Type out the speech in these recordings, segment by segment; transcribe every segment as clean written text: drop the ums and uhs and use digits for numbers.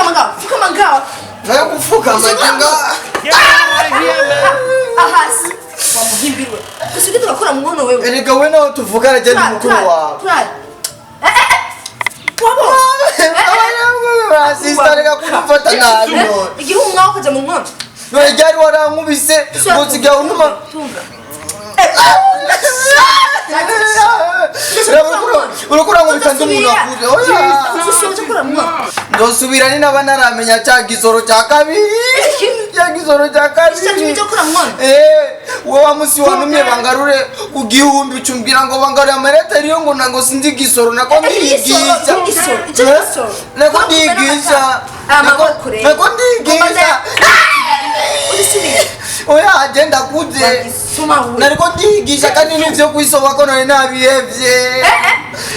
Pfukama ngaho, pfukama ngaho. Nayo gupfukama nga. Ahasi wamuhimbirwe, usige tugakora mu nkono wewe. Erega we nawe tuvugana, jya ni mukuru wawe. Turari. Wabo. Sister, reka kumufata nabi none. Igihe umwawe ukaja mu nkono. None ryari warankubise ngo usigaye untuma? Tumva. Urakura ngo bitanze umuntu akuze, oya. Usubira gukora mu nkono. Ndosubira ni naba naramenya cya gisoro cya kabiri, cya gisoro cya kabiri. Icyo cyo gukora mu nkono. Eh, we wa musi wantumye bangarure ku 1000, ucumbwira ngo bangarure amareta ariyo, ngo nango sinzi igisoro nako ndiyigisha. Igisoro, icyo gisoro. Nako ndiyigisha. Amaboko rero. Nako ndiyigisha. Udusubire. Oya, agenda kuze. Wagisuma we. Nariko ndiyigisha kandi n'ivyo kwisoba ko nari nabihevye,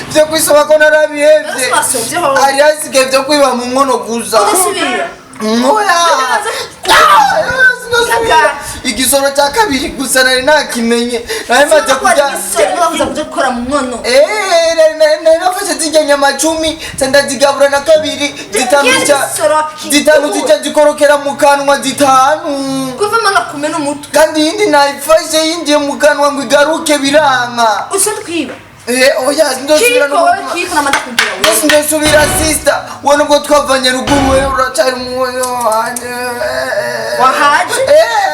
vyo kwisoba ko narabihevye. Narasubasovye ho. Hari hasigaye vyo kwiba mu nkono gusa. Udasubira. Oya, sinasubira. Igisoro cya kabiri gusa nari nakimenye, nari maze kurya. Babuza kuja gukora mu nkono. Eh, nari nafashe zirya nyama 10, nca ndazigabura na kabiri, zitanu zitanu zica zikorokera mu kanwa, zitanu. Kuva mana kumena umutwe. Kandi iyindi nayifashe yinjiye mu kanwa ngo igaruke, biranka. Usubire kwiba. Eh, oya, ndosubira. Kiko wewe, kiko namanda kugira wewe. Ndosubira, sister, we nubwo twavanye ruguru, we uracyari umuyo wanje. Wahaje?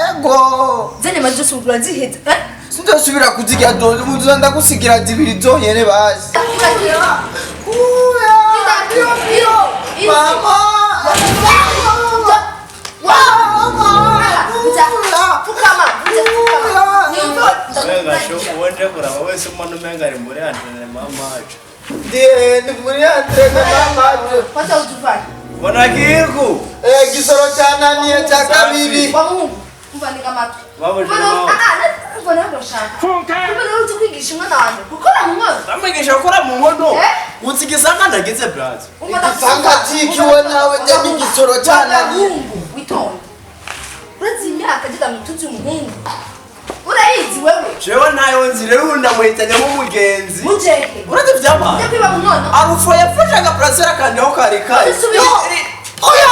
Ego. Zene mazi zose uraziheza. Eh? Sindosubira kuzirya zose, uza ndagusigira zibiri zonyene basi. Uya, mama. Pfukama. Umenga sho uwende kuraba wese umuntu umenga ari muri entraînement match. Ndiye ndi muri entraînement match. Kwanza utuvane. Bona kiku. Eh, gisoro cyananiye cya kabiri. Wa muhungu, umva niga amatwi. Waba Umva uje no- nawe. Ah, ah, umva nawe ndashaka. Umva nawe uzi kwigisha umwana wanjye gukora mu nkono. Bamwigisha gukora mu nkono. Eh? Unsigisanga ndagize brazo. Umva ndakuvuga. Igisanga cikiwe nawe njye n'igisoro cyananiye. W'abahungu, witonde. Urazi imyaka ageza mu tuzi umuhungu. Urayizi wewe. Jewe ntayo nzi rero, ubu ndamuhitanye nk'umugenzi. Mujeke. Urazi vyabaye? Ujye kwiba mu nkono. Arufo yafashe agaparasera kanje aho kari kari. Usubire. Oya,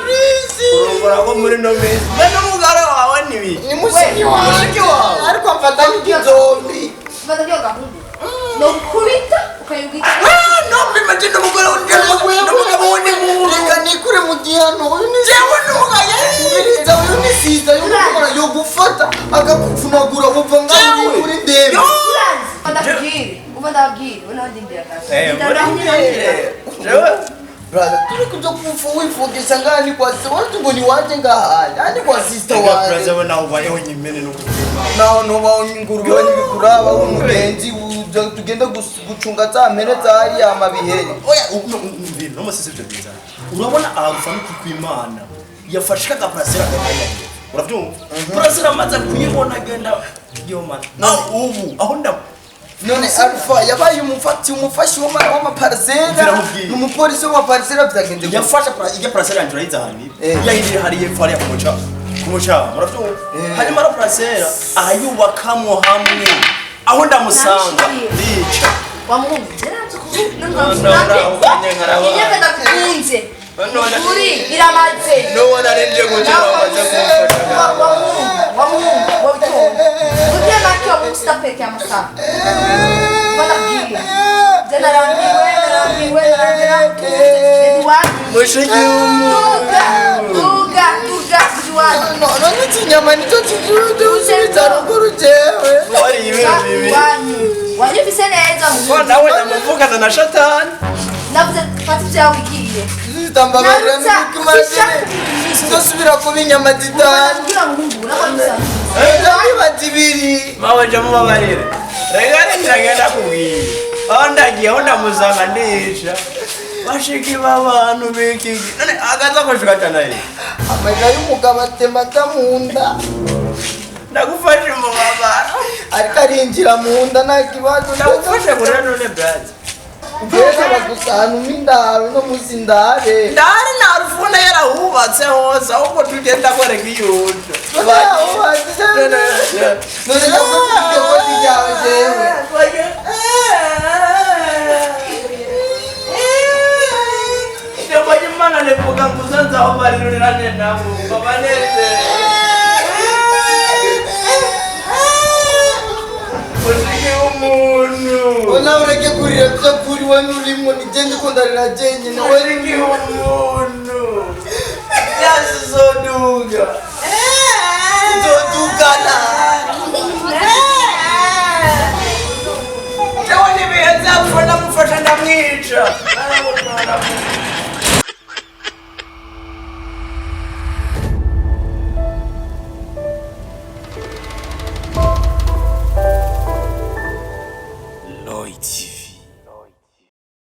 please. Urongora ko muri no minsi. Mbe n'umugore wawe ni Ni mushiki wawe. Mushiki wawe. Ariko amfata nk'igizombi. Fata ryo gahungu. No gukubita ukayubwita. Ah, no mbimaje n'umugore wundi n'umugabo wundi muntu. Reka nikure mu gihano, uyu ni Jewe n'umugabo. Umviriza, uyu ni sister y'umukora yo gufata akakuvunagura uva ngaho Jewe. uri ndembe. Urazi. Umva ndakubwire. Umva ndababwire. We nawe ndindira gato. Eh, muri Ndindira. Jewe. Brother, turi kuja kufu wifugisha ngaha ni kwa sister watu ngo ni wanje ngaha ni kwa sister Brother wanje. we nawe ubayeho nyimene n'ubuzima. Naho ntubaho ingurube ntibikuraba umugenzi uza tugende gucunga za mpene za hariya amabiheri. Oya, umvira no musisi ibyo byiza. Urabona arufa no kwimana. Yafashe agaparasera akajya. Urabyumva? Parasera amaze kuyibona agenda yo man. Naho ubu aho nda None Alpha yabaye umufati umufashi w'amaparisera, Mvira ni umupolisi w'amaparisera, byagenze gute? Yafashe ijya parasera yanjye urayiza ahantu iri. Eh. Yahindira hariya epfo hariya kumuca. Kumuca. Urabyumva? Eh. Hanyuma ara parasera ayubakamwo hamwe. Aho ndamusanga Nanshikiye. ndica. Wa muhungu. Jewe No, no, no, Imyaka ndakukunze. None- Ukuri iramaze. Nubona arinje guca bamaze kumfata. Wa muhungu, wa muhungu, wa witonde. Ugiye make wa muhungu sitakwekeye amasaha. Ndababwira. Je narambiwe, narambiwe, narambiwe. Ndi iwanyu. Mushiki w'umuntu. Duga, duga, duga, ndi iwanyu. None ikinyama nicyo kidusubiza ruguru jewe. Wari ibintu bibi. Iwanyu. Wanyumvise neza Ko muhungu. nawe ndamuvugana na shatani. Navuze fata ibyawe ugiye. Sister, mbabarira. Nyarutsa, Nikumarire ndosubira kuba inyama zitanu. Ndabwira muhungu, nakwamisa. Ndabiba zibiri. Mawe nje mubabarire. Reka ndagenda kubwira. Aho ndagiye aho ndamusanga ndica. Bashiki b'abantu b'iki. None akaza kushuka cyane. Amarira y'umugabo atema aja mu nda. Ndagufashe mubabara. Ariko arinjira mu nda nta kibazo. Ndagufashe kurera none brazi. Mbese bagusana indaro no musi ndare. Ndari nta rufuna yarahubatse hose ahubwo tugenda kwereka iyujo. None ndagufite kodi ryawe jewe. Ijambo ry'Imana. Imana ivuga ngo uzanze aho barirurane nabo babanezere. Mushiki w'umuntu. Nawe ureke kurira byo kuri we nurimo nigende ko ndarira jenyine we. Mushiki w'umuntu. Byasizoduga. Tuzodugana. Jewe n'ibihe nzapfa ndamufasha ndamwica.